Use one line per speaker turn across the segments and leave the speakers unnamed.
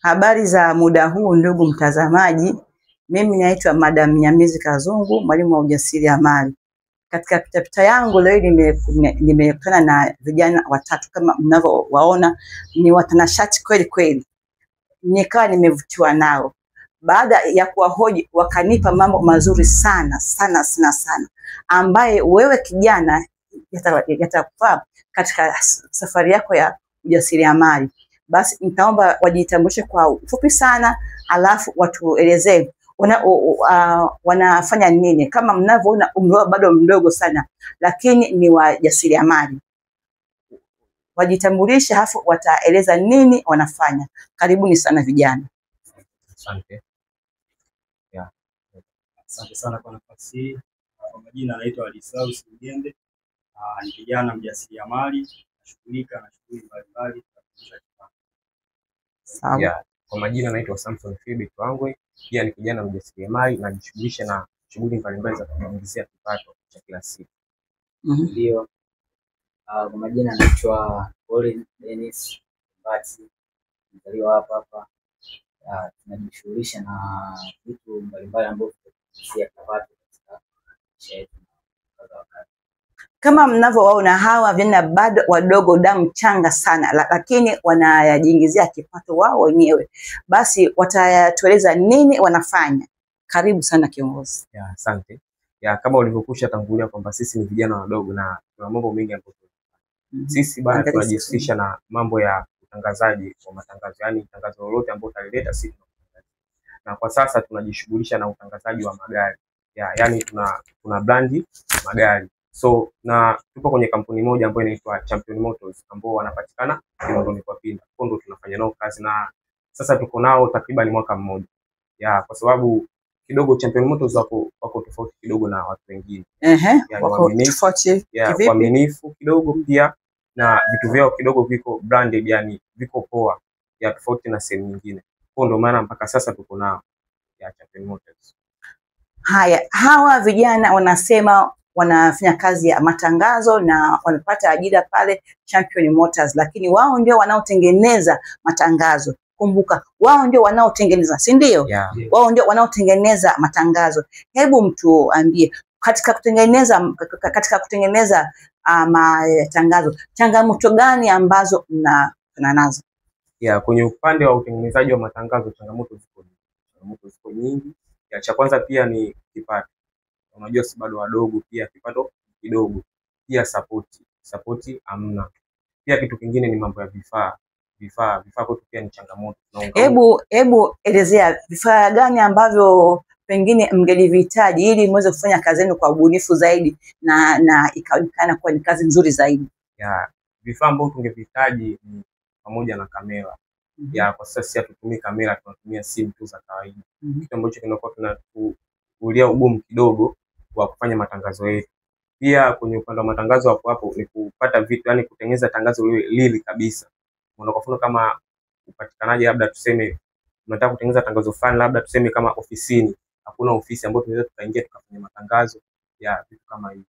Habari za muda huu ndugu mtazamaji, mimi naitwa Madam Nyamizi Kazungu, mwalimu wa ujasiriamali. Katika pitapita yangu leo nimekutana na vijana watatu kama mnavyowaona, ni watanashati kweli kweli. Nikawa nimevutiwa nao. Baada ya kuwahoji wakanipa mambo mazuri sana sana sana sana, ambaye wewe kijana yatakufaa katika safari yako ya ujasiriamali. Basi nitaomba wajitambulishe kwa ufupi sana, alafu watuelezee wanafanya nini. Kama mnavyoona umri wao bado mdogo sana, lakini ni wajasiriamali. Wajitambulishe halafu wataeleza nini wanafanya. Karibuni sana vijana.
Asante. Yeah.
Asante sana kwa nafasi hii. Kwa majina anaitwa Alisaus Mjembe. Ni kijana mjasiriamali, nashughulika na shughuli mbalimbali za kukuza kipato.
Sawa.
Yeah. Kwa majina naitwa Samson Philip Wangwe, pia ni kijana mjasiriamali na najishughulisha na shughuli mbalimbali za kujiingizia kipato cha kila siku.
Ndio. Kwa majina naitwa Colin Dennis Mbati, mzaliwa hapa hapa. Tunajishughulisha na vitu mbalimbali ambavyo vinakuingizia kipato katika maisha yetu kadha wa kadha.
Kama mnavyowaona hawa vijana bado wadogo, damu changa sana, lakini wanajiingizia kipato wao wenyewe. Basi watatueleza nini wanafanya. Karibu sana kiongozi.
Yeah, asante. Yeah, kama ulivyokwisha tangulia kwamba sisi ni vijana wadogo na tuna mambo mengi ambayo sisi bana tunajihusisha na mambo ya utangazaji wa matangazo, yani tangazo lolote ambalo utalileta sisi tunakutangaza. Na kwa sasa tunajishughulisha na utangazaji wa magari. Yeah, yani tuna brandi magari. So na tupo kwenye kampuni moja ambayo inaitwa Champion Motors ambao wanapatikana Kinondoni kwa Pinda. Kwa ndo tunafanya nao kazi na sasa tuko nao takriban mwaka mmoja. Yeah, kwa sababu kidogo Champion Motors wako tofauti kidogo na watu wengine. Yani
Wako tofauti kivipi?
Waaminifu kidogo pia na vitu vyao kidogo viko branded, yani viko poa, ya tofauti na sehemu nyingine. Kwa ndo maana mpaka sasa tuko nao ya Champion Motors.
Haya, hawa vijana wanasema wanafanya kazi ya matangazo na wanapata ajira pale Champion Motors, lakini wao ndio wanaotengeneza matangazo. Kumbuka, wao ndio wanaotengeneza, si ndio?
Yeah.
Wao ndio wanaotengeneza matangazo. Hebu mtuambie katika kutengeneza matangazo, changamoto gani ambazo mnakutana nazo?
Yeah, kwenye upande wa utengenezaji wa matangazo changamoto ziko nyingi. Ya, cha kwanza pia ni kipato. Unajua si bado wadogo, pia kipato kidogo, pia sapoti hamna. Pia kitu kingine ni mambo ya vifaa kwetu pia ni changamoto.
Hebu elezea vifaa gani ambavyo pengine mngelivihitaji ili muweze kufanya kazi yenu kwa ubunifu zaidi na ikaonekana kuwa ni kazi nzuri zaidi.
Ya, vifaa ambavyo tungevihitaji ni pamoja na kamera. Ya, kwa sasa si hatutumii kamera, tunatumia simu tu za kawaida. Kitu ambacho kinakuwa kinatuulia ugumu kidogo wa kufanya matangazo yetu. Pia kwenye upande wa matangazo hapo ni kupata vitu, yani kutengeneza tangazo lili kabisa. Kwa mfano kama upatikanaji, labda tuseme tunataka kutengeneza tangazo fulani, labda tuseme kama ofisini, hakuna ofisi ambayo tunaweza tukaingia tukafanya matangazo ya vitu kama hivi.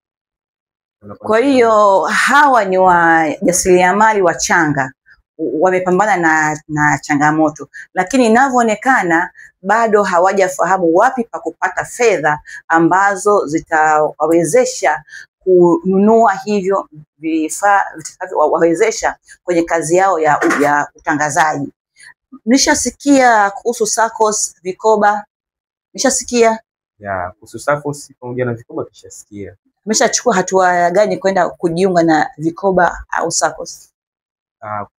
Kwa hiyo hawa ni wajasiriamali wachanga, wamepambana na changamoto, lakini inavyoonekana bado hawajafahamu wapi pa kupata fedha ambazo zitawawezesha kununua hivyo vifaa vitakavyowawezesha kwenye kazi yao ya utangazaji. Mlishasikia kuhusu SACCOS, vikoba? Mlishasikia?
Ya, kuhusu SACCOS pamoja na vikoba tushasikia.
Mlishachukua hatua gani kwenda kujiunga na vikoba au SACCOS?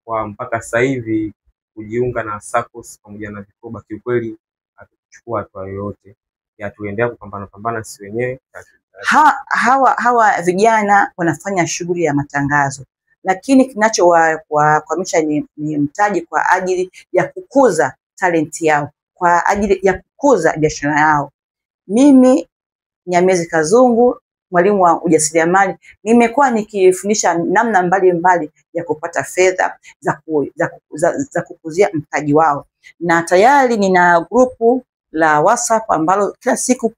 Kwa mpaka sasa hivi kujiunga na SACCOS pamoja na vikoba kiukweli hatukuchukua hatua yoyote. Ya, tuendelea kupambana sisi wenyewe.
Hawa vijana wanafanya shughuli ya matangazo, lakini kinachowakwamisha ni mtaji kwa ajili ya kukuza talenti yao, kwa ajili ya kukuza biashara yao. Mimi Nyamizi Kazungu, mwalimu wa ujasiriamali, nimekuwa nikifundisha namna mbalimbali ya kupata fedha za kukuzia mtaji wao, na tayari nina grupu la WhatsApp ambalo kila siku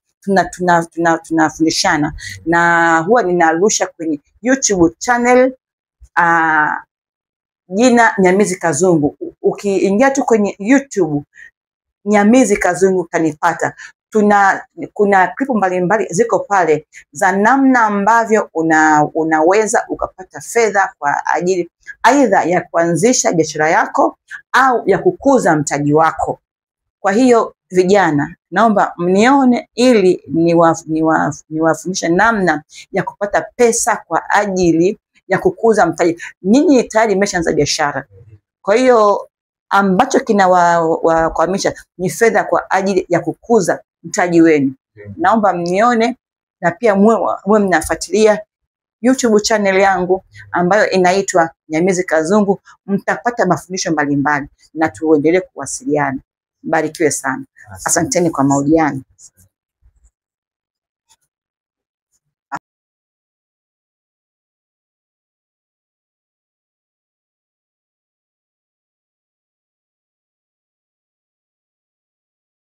tunafundishana, na huwa ninarusha kwenye YouTube channel jina Nyamizi Kazungu. Ukiingia tu kwenye YouTube Nyamizi Kazungu utanipata. Kuna klipu mbalimbali ziko pale za namna ambavyo unaweza ukapata fedha kwa ajili aidha ya kuanzisha biashara yako au ya kukuza mtaji wako. Kwa hiyo vijana, naomba mnione ili niwafundishe namna ya kupata pesa kwa ajili ya kukuza mtaji. Nyinyi tayari mmeshaanza biashara, kwa hiyo ambacho kinawakwamisha ni fedha kwa ajili ya kukuza mtaji wenu. Naomba mnione na pia muwe mnafuatilia YouTube channel yangu ambayo inaitwa Nyamizi Kazungu. Mtapata mafundisho mbalimbali na tuendelee kuwasiliana. Mbarikiwe sana. Asanteni kwa mahojiano.